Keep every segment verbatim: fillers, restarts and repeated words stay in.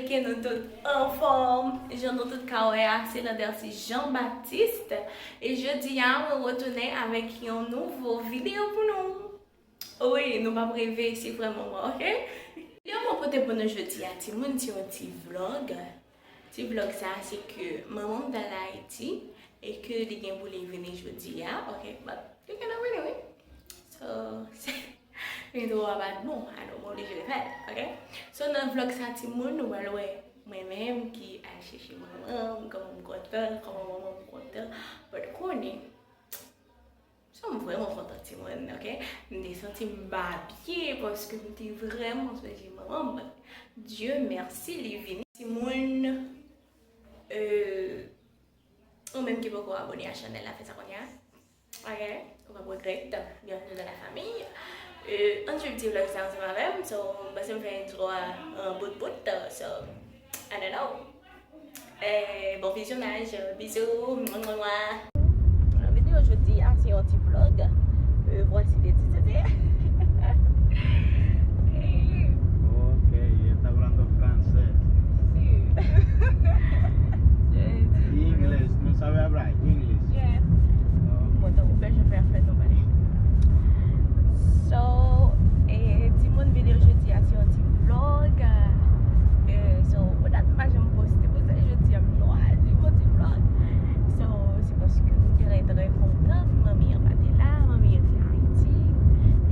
Ke nou tout anfòm. Jan nou tout ka wè a, se Landercy Jean Baptiste. E jodi a, mwen retounen avèk yon nouvo videyo pou nou. Wi, nou p ap reve, se vrèman mwen, oke? Videyo mwen pote pou nou jodi a, timoun, se yon ti vlog. Ti vlog sa, se ke manman m t al Ayiti e ke li gen pou li vini jodi a, oke? But li gentan vini, wi. So, se, li twò pa t bon, alò mwen oblije fè l, oke? So, nan vlog sa, timoun, nou pral wè mwen menm ki al chèche manman m, kòman m kontan, kòman manman m kontan. But konnen, so, m vrèman kontan, timoun, oke? M te santi m pa byen paske m te vrèman sonje manman m. Dieu merci, li vini. Timoun, euh, ou menm ki poko abone a chanèl la, fè sa kounye a. Oke? Ou p ap regrèt. Bienvenue dans la famille. Euh, ann swiv ti vlog sa ansanm avè m. So, m panse m fè intro a an bout bout. So, I don't know. Eh, bon vizyonaj, bizou, mwa, mwa, mwa. Videyo jodi a, se yon ti vlog. Euh, voici les titres. Ok, está hablando francés. Sí. Inglés, no sabe hablar inglés. Yes. Oh. Mwen tankou bèje fè afè nou bay. So, eh, timoun, videyo jodi a, se yon ti vlog. Eh, so, pou dat m pa janm poste, pou sa jodi a m chwazi fè yon ti vlog. So, se paske m trè, trè kontan. Manmi an pa te la, manmi an te Ayiti.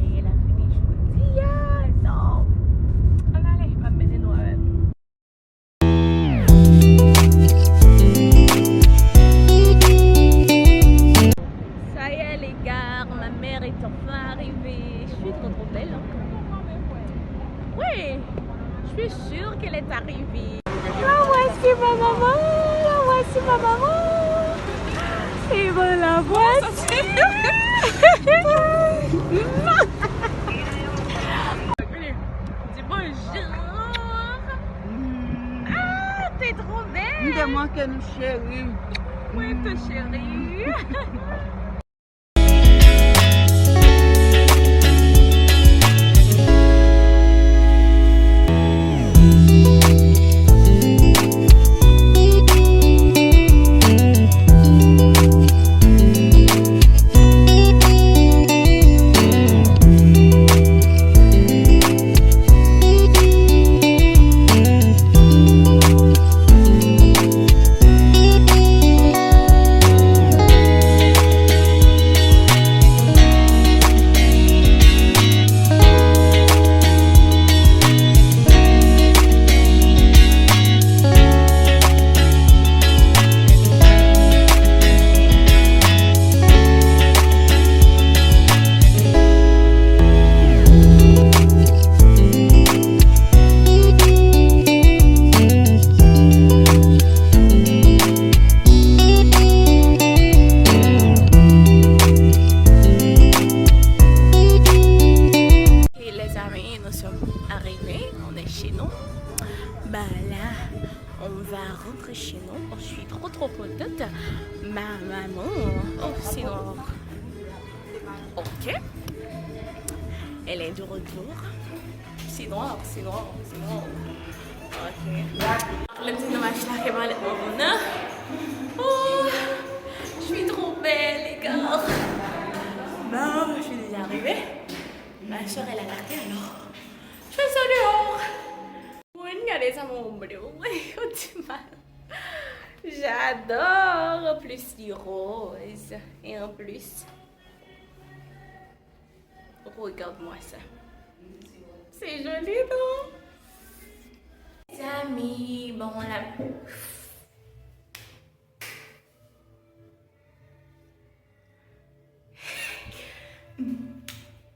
E l ap vini jodi a. So, ann ale, m ap mennen nou avè m. Ça y est, les gars, ma mère est enfin arrivée. Je suis trop, trop belle. Oui, je suis sûre qu'elle est arrivée. La voici ma maman, la voici ma maman. Et voilà, voici. Dis bonjour. Ah, t'es trop belle. M te manke nou, cheri. Mwen tou, cheri. Et les amis, nous sommes arrivés, on est chez nous. Bah là, on va rentrer chez nous. Je suis trop, trop contente. Ma maman, oh, c'est noir. Ok. Elle est de retour. C'est noir, c'est noir, c'est noir. Ok. Lè m te nan mach la, ke malèt mwen moun nan. Oh, je suis trop belle, les gars. Bon, je suis déjà arrivée. Ma soeur, elle a largué, alors. Je fais ça dehors. Moun, gade sa mwen mwen. J'adore. En plus, li rose. Et en plus, regarde-moi ça. C'est joli, non? Mezanmi, bon, la.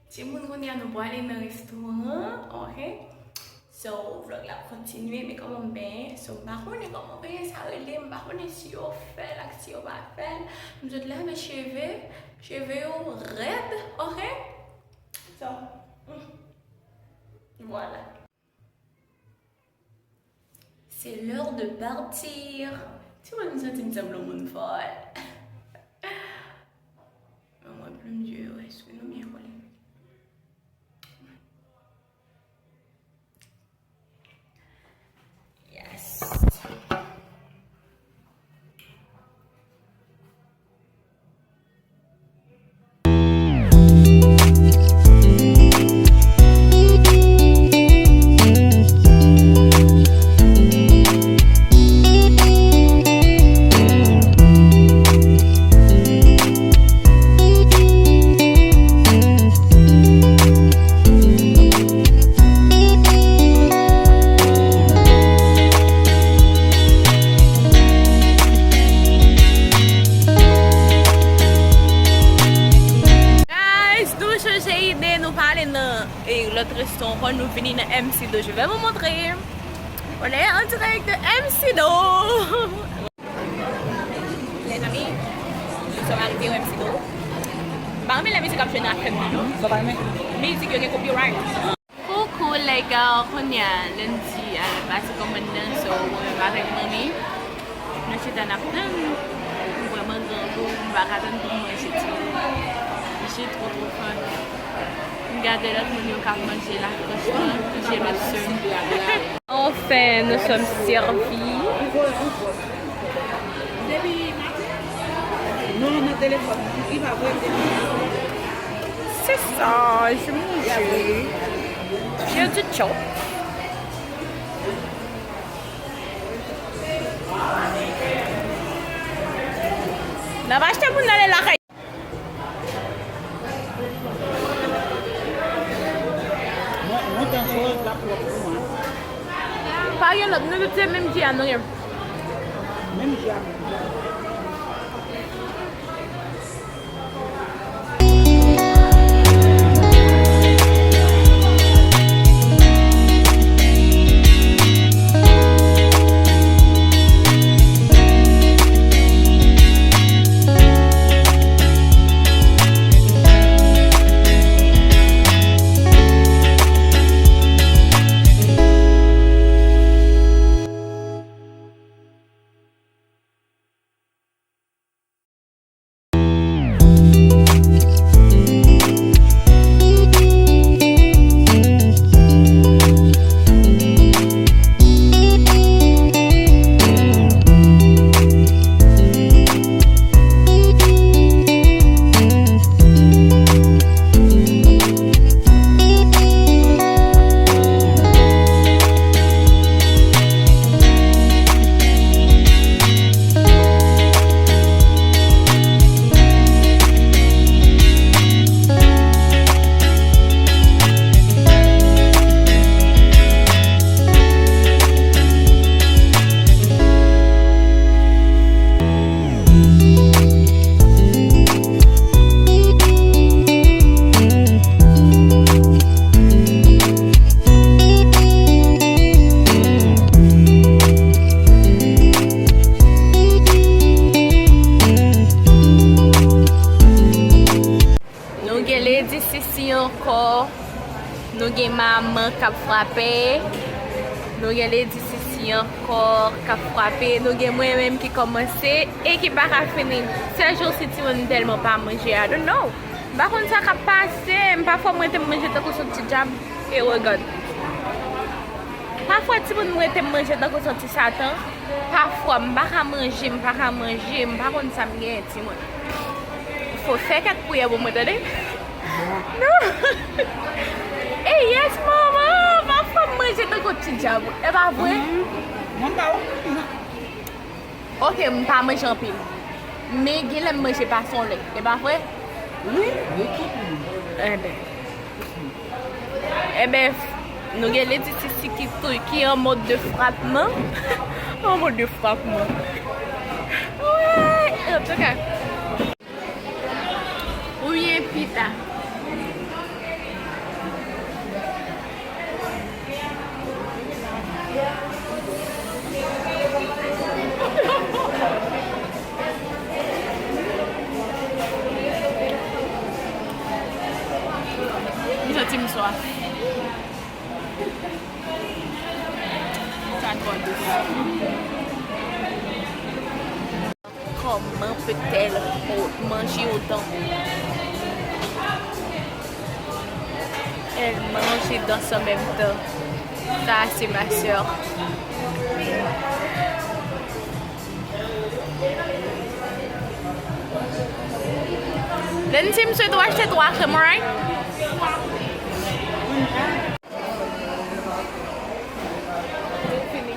Timoun, kounye a nou prale nan restoran, ok? So, vlog la ap kontinye, men kòman m benyen? So, m pa konnen kòman benyen sa rele, m pa konnen si yo fè l ak si yo pa fè l. M sot lave cheve, cheve yo rèd, ok? So, mm, vwala. C'est l'heure de partir. Timoun, m santi m sanble yon moun fòl. Mwen, mwen plim je yo, èske nou byen kole? Yeah, E lòt resto ankò, nou vini nan M C Do. Je vais vous montrer. On est en direct de M C Do. Lèzanmi, nou sòm arive o M C Do. M pa renmen lè mizik ap jwe nan afè m nan, non. Sa w pa renmen? Mizik yo gen copyright. Coucou les gars, kounye a lendi a pase kòmann nan, so mwen menm avèk manmi, nou chita n ap tann. M vrèman grangou, m pa ka tann pou m manje tou. J'ai trop trop faim. M gade lòt moun yo k ap manje la, franchman, j'ai le seum. Enfin, nous sommes servis. Non, nan telefòn nan. Li pa vre, m te di. C'est ça, je mange. J'ai du chop. N ap achte pou n ale lakay. Mwen, mwen tan choz la pwòp pou mwen. Pa gen lòt, nou tout se menm ji a nou gen. Menm ji a, menm ji a. Nou gen Lady Sisi ankò. Nou gen Manman k ap frape. Nou gen Lady Sisi ankò k ap frape. Nou gen mwen menm ki kòmanse e ki pa ka fini. Sèjousi, timoun, m tèlman pa manje, I don't know. M pa konn sa k ap pase m. Pafwa, mwen te manje tankou se yon ti dyab. E regarde. Pafwa, timoun, mwen te manje tankou se yon ti satan. Pafwa, m pa ka manje, m pa ka manje, m pa konn sa m genyen, timoun. Fò fè kèk priyè pou mwen, tande? Non. E yes, manman, pafwa m manje tankou ti dyab. E pa vre? Mwen pa wè. Ok, m pa manje anpil. Men gen lè m manje pa son lè. E pa vre? Wi, wi, tout moun. Enben. Enben, nou gen Lady Sisi ki tou, ki an mòd de frapman. An mòd de frapman. Wi, antouka. Oubyen pita. M santi m swaf. Sa twò dous. Comment peut-elle manger autant? Elle mange et danse en même temps. Ça, c'est ma sœur. Lency, m swete w achte twa krèm, alright? Fini.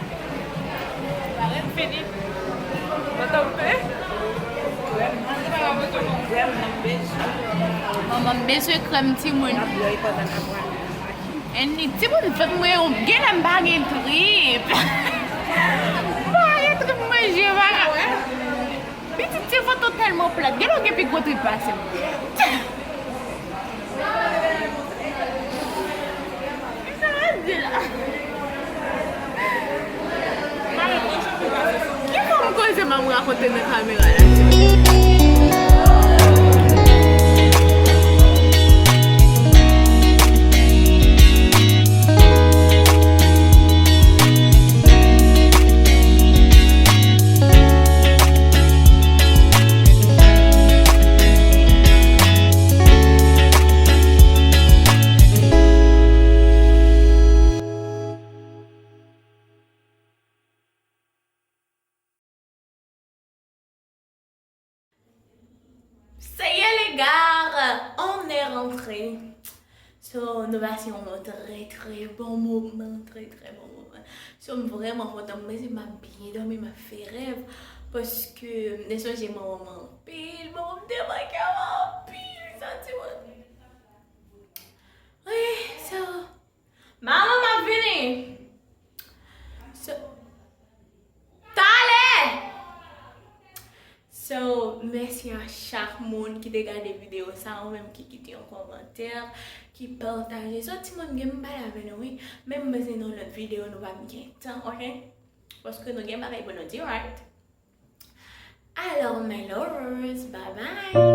Fini. Manman, m bezwen krèm, timoun. Annik, timoun, fè m wè yon, genlè m pa gen trip. M pa gen trip, manje, m pa ka. Pitit, ti foto tèlman plat. Genlè w gen pi gwo trip pase m. Ki fòm koze m ap rakonte nan kamera la? Ça y est, les gars, on est rentré. So, nou pase yon trè, trè bon moman, trè, trè bon moman. So, m vrèman kontan, m panse m ap byen dòmi, m ap fè rèv, paske m te sonje manman m anpil, manman m te manke m anpil, santi mwen. Wi, so, manman m ap vini. So, talè! So, mèsi a chak moun ki te gade videyo sa, ou menm ki kite yon kòmantè, ki pataje. So, timoun, gen m pale avè nou, wi. Men m bezwen nan lòt videyo, nou p ap gen tan, oke? Paske nou gen bagay pou nou di, right? Alors, my lovers, bye bye!